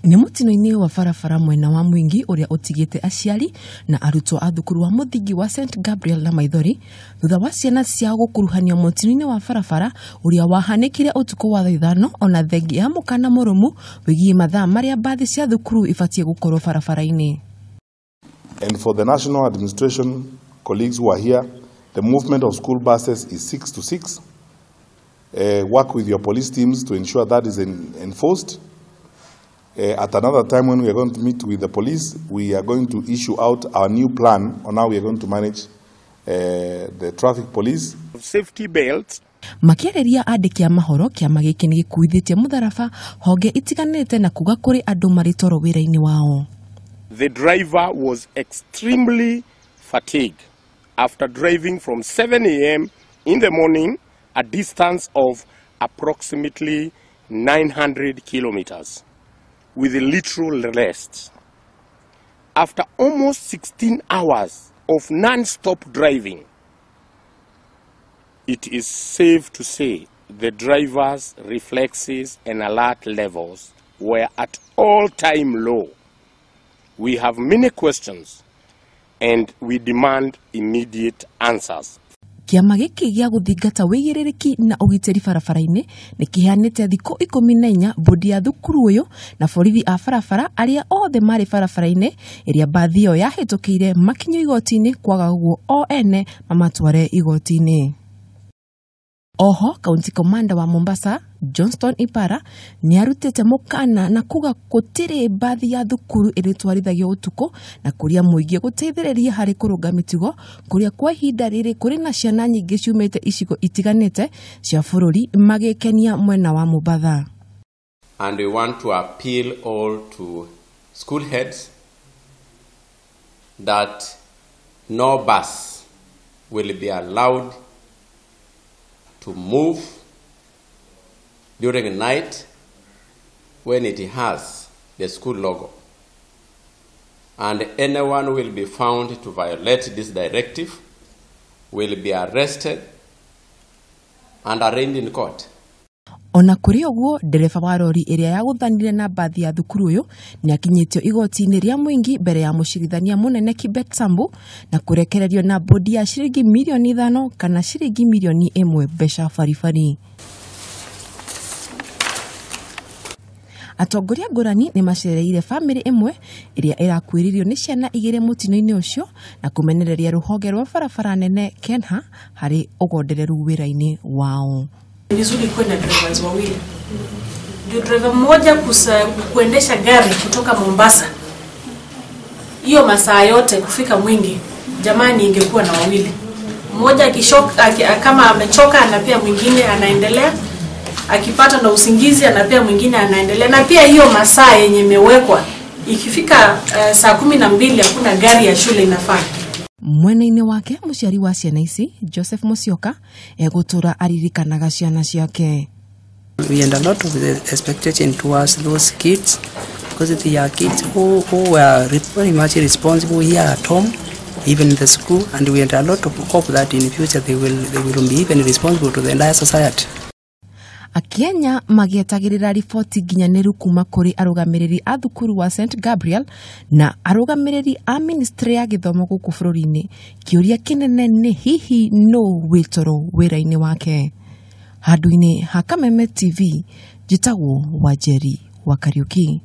Nĩ mũtino-inĩ wa barabara mwena wa Mwingi ũrĩa ũtigĩte aciari na arutwo a thukuru wa mũthingi wa St Gabriel na maithori thutha wa ciana ciao gũkuruhanio mũtino-inĩ wa barabara ũrĩa wahanĩkire ũtukũ wa thaa 5 ona thengia ya mũkana mũrũmu wĩgiĩ mathaa marĩa mbathi cia thukuru ibatiĩ gũkorwo barabara-inĩ. And for the national administration colleagues who are here, the movement of school buses is 6 to 6. Work with your police teams to ensure that is enforced. At another time when we are going to meet with the police, we are going to issue out our new plan on how we are going to manage the traffic police. Safety belts. Makĩarĩria andĩki a mahoro, kĩama gĩkĩ nĩ gĩkuithĩtie mũtharaba honge itiganĩte na kuga kũrĩ andũ marĩ toro wĩra-inĩ wao. The driver was extremely fatigued after driving from 7 a.m. in the morning, a distance of approximately 900 kilometers, with little rest. After almost 16 hours of non-stop driving, it is safe to say the driver's reflexes and alert levels were at all-time low. We have many questions and we demand immediate answers. Kĩama gĩkĩ gĩa gũthingata wĩigĩrĩrĩki na ũgitĩri barabara-inĩ nĩ kĩheanĩte thikũ 14 bodi ya thukuru ũyũ na borithi a barabara arĩa othe marĩ barabara-inĩ ĩrĩa mbathi ĩyo yahĩtũkĩire makinyio igoti-inĩ kwaga ũguo o ene mamatware igoti-inĩ. Oho, County Commander wa Mombasa Johnston Ipara nĩ arutĩte mũkana na kuga gũtirĩ mbathi ya thukuru ĩrĩtwarithagio ũtukũ na kũria mũingĩ gũteithĩrĩria harĩ kũrũnga mĩtugo kũrĩa kwa ihinda rĩrĩ kũrĩ na ciana nyingĩ ciumĩte icigo itiganĩte cia bũrũri magĩkenia mwena wa Mombatha. And we want to appeal all to school heads that no bus will be allowed to move during night when it has the school logo. And anyone will be found to violate this directive will be arrested and arraigned in court. Ona kũrĩ ũguo, ndereba wa rori ĩrĩa yagũthanire na mbathi ya thukuru ũyũ nĩakinyĩtio igoti-inĩ rĩa Mwingi mbere ya mũcirithania mũnene Kibet Sambu na kũrekererio na bodi ya ciringi mirioni 5 kana ciringi mirioni 1 mbeca baribari. Atongoria ngũrani nĩ macereire bamĩrĩ ĩmwe ĩrĩa ĩrakuĩrĩirio nĩ ciana 2 mũtino-inĩ ũcio na kũmenereria rũhonge rwa barabara nene KENHA harĩ ũgondereru wĩra-inĩ wao. Ni vizuri kuwe na drivers wawili. Ndio driver mmoja kuendesha gari kutoka Mombasa, hiyo masaa yote kufika Mwingi, jamani, ingekuwa na wawili. Mmoja akishoka, kama amechoka anapea mwingine anaendelea, akipata na usingizi anapea mwingine anaendelea. Na pia hiyo masaa yenye imewekwa ikifika saa 12 hakuna gari ya shule inafaa. Mwena-inĩ wake mũciari wa ciana ici Joseph Musyoka egũtũra aririkanaga ciana ciake. We had a lot of the expectation towards those kids because they are kids who were very much responsible here at home, even in the school, and we had a lot of hope that in the future they will be even responsible to the entire society. Akenya magĩetagĩrĩra riboti nginyanĩru kuma kũrĩ arũgamĩrĩri a thukuru wa St Gabriel na arũgamĩrĩri a ministry ya gĩthomo gũkũ bũrũri-inĩ. Kĩũria kĩnene nĩ hihi nũ wĩ toro wĩra-inĩ wake. Handũ-inĩ ha Kameme TV, njĩtagwo Wanjeri wa Kariuki.